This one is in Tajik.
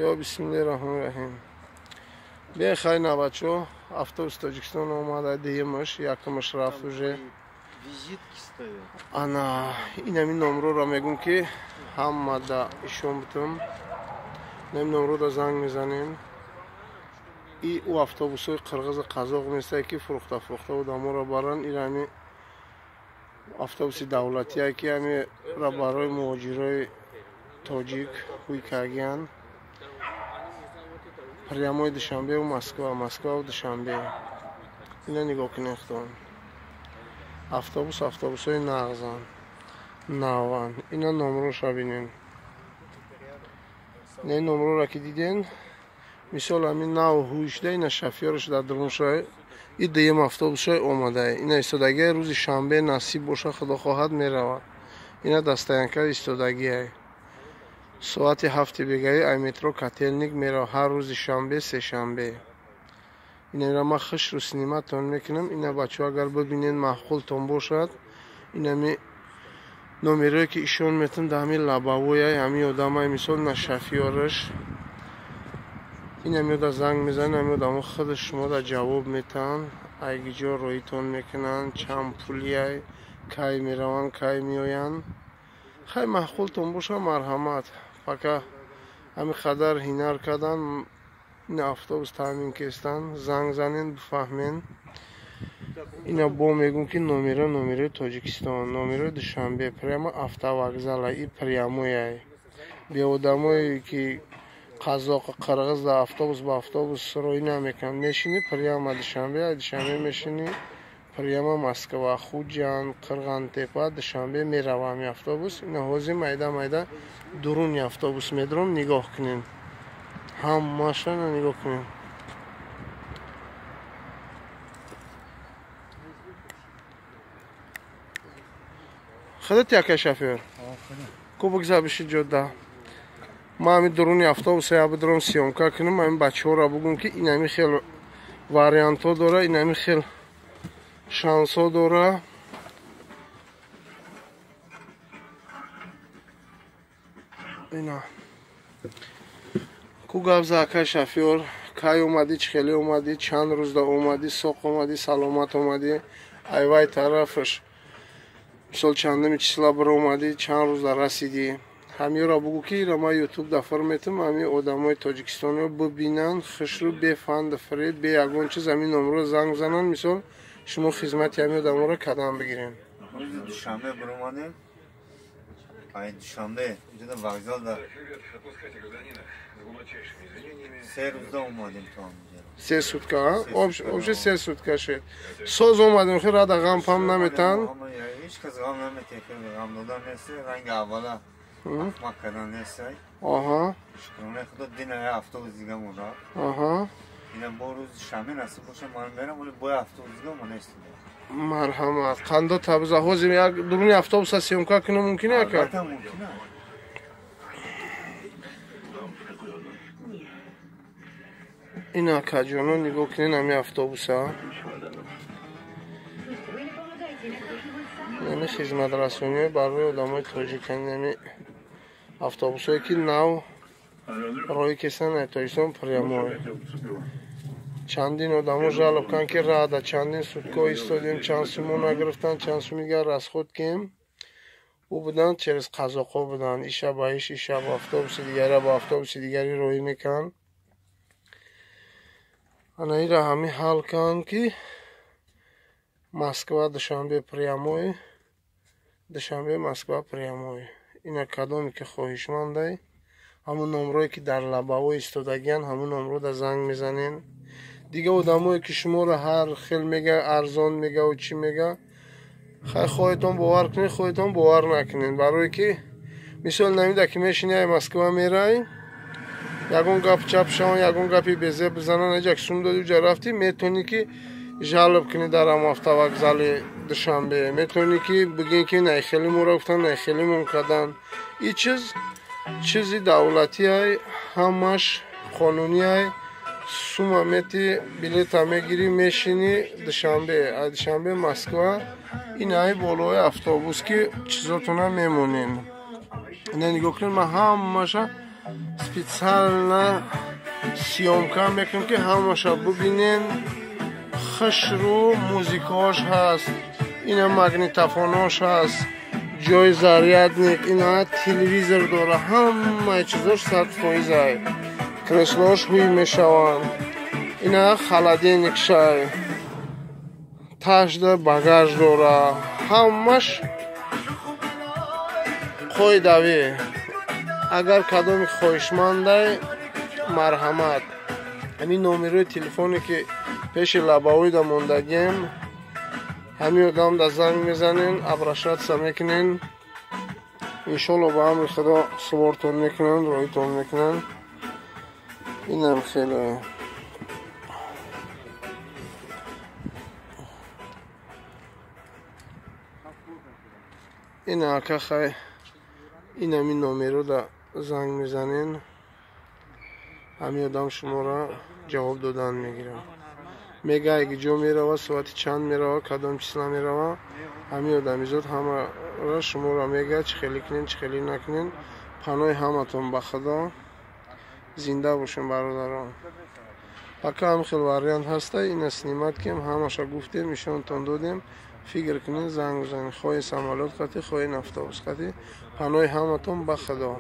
Ё бисмиллаҳи раҳмони раҳим. Бехай навачо, автобус Тоҷикистон омада, дуюмаш, якумаш рафт уже. Визитки стоят. Ана, инами номроро мегум ки ҳамада ишон бутум. Инами номрода занг мезанем. И ӯ автобусҳои қирғизу қазоқ нестае ки фурӯхта фурӯхта одаморо баранд. Ин ҳами автобуси давлатие ки ҳамира барои муҳоҷирои тоҷик ҳуй кардиянд. Прямой Душанбеу Москва, Москвау Душанбе. Ина нигоҳ кунед худон. Автобус автобусҳои нағзанд, наванд. Ина номроша бинед. Ина номрора ки диден, мисол ҳамин нав ҳуй шуда, ина шофёраш дар дуруншай. И дуюм автобусшай омадае. Ина истодагие рӯзи шанбе насиб боша, худо хоҳад меравад. Ина дастоянка истодагие. Соати 7 бегаи ай метро Котельник мерав ҳар рӯзи шанбе, сешанбе. Инара ман хушрӯ сниматон мекунам. Ина бачаҳо агар бибинед маъқултон бошад, инами номерое ки ишон метам дар ҳамин лабавояй ҳамин одамай, мисол на шофёраш. Инами ода занг мезанед, ҳамин одамо худи шумо да ҷавоб метаҳанд, ай гиҷо роитон мекунанд, чанд пулияй, кай мераванд, кай меоянд. Хай маъқултон боша, марҳамат. Пока ҳамин қадар ҳинар кардан, ин автобус таъмин кестан, занг занен, бифаҳмен. Ина бо мегум ки номеро номерои Тоҷикистон, номерои Душанбе, прямо автовокзала и прямояй. Беодамое ки қазоқ, қирғиз дар автобус ба автобус роӣ намекунанд. Мешинӣ прямо Душанбе, ай Душанбе мешинӣ прямо Москва, Хуҷанд, Қирғантепа, Душанбе мерава ҳамин автобус. Ина ҳозир майда майда дуруни автобус медурам, нигоҳ кунем. Ҳамаша нигоҳ кунем. Худат яка шофёр? Ку бигзар биши ҷода. Ман ҳамин дуруни автобуса я бидурам съёмка кунам, ҳамин бачаҳоро бугум ки ин ҳамин хел вариантҳо дора, ин ҳамин хел шансҳо дора. Ина. Ку гап за акай шофёр, кай омадӣ, чӣ хеле омадӣ, чанд рӯзда омадӣ, соқ омадӣ, саломат омадӣ, айвай тарафаш мисол чандами числа бир омадӣ, чанд рӯзда расидӣ. Ҳамиёро бугӯ ки ира ман ютуб дафар метам, ҳами одамои тоҷикистониро бибинанд, хушрӯ, бефанду фиреб, бе ягон чиз ҳамин номро занг зананд, мисол шумо хизмати ҳамин одаморо кадам бигирем. Рӯзи душанбе бир омадем. Ай душанбе, инҷода вокзалда се рӯзда омадем то ҳаминҷо. Се сутка, а? Вообще се сутка шуд. Соз омадем, хел рада ғам пам наметан. Ҳеҷ кас ғам наметен, ғам додан нест, ранги аввала ахмақ кардан нест. Аҳа. Шукронаи Худо дина я автобус дига монда. Аҳа. Ина бо рӯзи шанбе насиб боша ман мерам, вале бо автобус дига мо нест. Марҳамат. Қандо табза ҳозир як дуруни автобуса съёмка кунам мумкин ака? Албатта мумкин аст. Ин акаҷоно нигоҳ кунед ҳамин автобуса. Ҳамин хизматрасониҳои барои одамои тоҷикан, ҳамин автобусҳое ки нав роҳӣ кесанд аз Тоҷикистон прямой. Чандин одамо жалоб карданд ки рада, чандин сутка истодем, чанд сумо нагирифтанд, чанд суми дигар расход кем. Ӯ буданд через қазоқҳо буданд, иша ба иш, иша ба автобуси дигаре ба автобуси дигаре роҳӣ мекарданд. Ана ира ҳамин ҳал карданд ки Москва Душанбе прямой, Душанбе Москва прямой. Ина кадоме ки хоҳишмандай, ҳамун номрое ки дар лабаҳо истодагиянд, ҳамун номрода занг мезанен. Дига одамое ки шуморо ҳар хел мега, арзон мегаву чӣ мега, хай хоҳедтон бовар кунед, хоҳедтон бовар накунед. Барое ки мисол намида ки мешини ай Москва мерай, ягон гап чап шаванд, ягон гапи безеб бизананд, аҷак сум доди уҷа рафтӣ, метавонӣ ки жалоб кунӣ дар ҳам автовокзали Душанбе, метавонӣ ки бигӯӣ ки най хеле моро гуфтанд, най хеле мон карданд. Ин чиз чизи давлатиай, ҳамаш қонуниай. Сума мети, билета мегирӣ, мешинӣ Душанбе, аз Душанбе Москва. Ин ай болои автобус ки чизотона мемонен. Ина нигоҳ кунед, ман ҳамаша специально съёмка мекунам, ки ҳамаша бубинен. Хушрӯ музикаош ҳаст, ина магнитофонош ҳаст, ҷои зарядник, ина телевизор дора, ҳамаи чизош 100%. Креслош ҳуй мешаванд, ина холодильник шай, ташда багаж дора, ҳамаш қоидавӣ. Агар кадоми хоҳишмандай, марҳамат, ҳамин номерои телефоне ки пеши лабовойда мондагем, ҳамин одамда занг мезанен, обращаться мекунен. Иншолло ба амри Худо сувортон мекунанд, роҳитон мекунанд. Инам хеле ин ака хай, ин ҳамин номерода занг мезанен, ҳамин одам шуморо ҷавоб додан мегирад. Мега ки ҷо мерава, соати чанд мерава, кадом числа мерава. Ҳамин одамизод ҳамаро шуморо мега, чӣ хеле кунен, чӣ хеле накунен. Паноҳи ҳаматон ба Худо. Зинда бошем, бародарон. Пока ҳам хел вариант ҳаста, ина снимать кем, ҳамаша гуфтем, нишонтон додем. Фикр кунед, занг бизанед, хоҳи самолёт қатӣ, хоҳи автобус қатӣ. Паноҳи ҳаматон ба Худо.